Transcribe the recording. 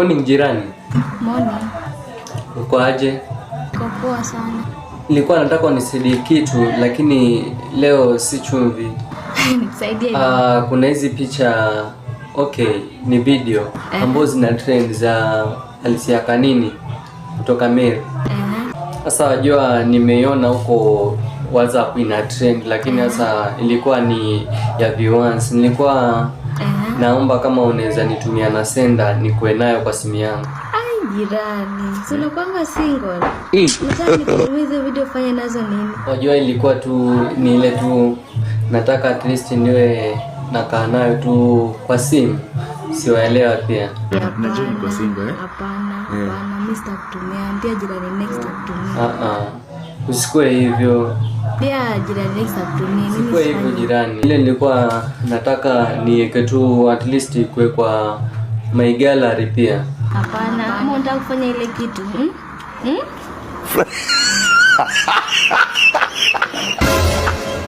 Morning, jirani. Morning. Uko aje? Uko poa sana. Nilikuwa nataka unisaidie kitu, lakini leo si chumvi. Nikusaidie? Kuna hizi picha, okay, ni video ambazo zina trend za Alicia Kanini kutoka Meru. Sasa wajua nimeiona huko WhatsApp ina trend, lakini sasa ilikuwa ni ya viewers. Nilikuwa naomba kama unaweza nitumia na sender nikuwe nayo kwa simu yangu. Ai, jirani. Si unakuanga single? Unataka nikutumie hizo video fanya nazo nini? Wajua ilikuwa tu ni ile tu nataka at least niwe nakaa nayo tu kwa simu, siwaelewa pia. Najua niko single, eh? Hapana, hapana, mimi sitakutumia. Ambia jirani next akutumie. Ah ah. Usikue hivyo. Pia jirani next akutumie. Mimi Usikue hivyo, sifanyi. Jirani. Ile nilikuwa nataka niweke tu at least ikuwe kwa my gallery pia. Hapana, kama unataka kufanya ile kitu, Hmm?